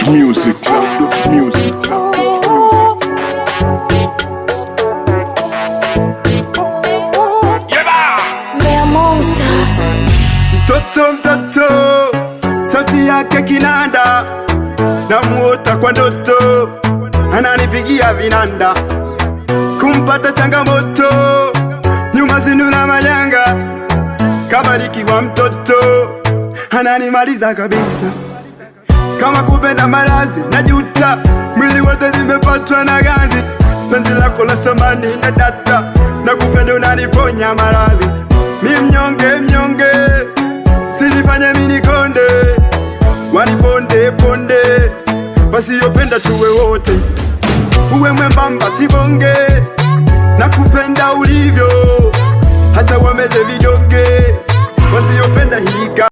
Music, Club Music, Club Music. Mbeya Monsters. Mtoto mtoto, sauti yake kinanda, namuota kwa ndoto, ananipigia vinanda, kumpata changamoto, nyuma zinuna majanga, kabarikiwa mtoto, ananimaliza kabisa, kama kupenda malazi najuta, mwili wote nimepatwa na ganzi, penzi lako la samani na data, na kupenda unaniponya maradhi, mi mnyonge mnyonge, sinifanye minikonde, waniponde ponde, wasiyopenda tuwe wote, uwe mwembamba sibonge, na kupenda ulivyo, hata wameze vidonge.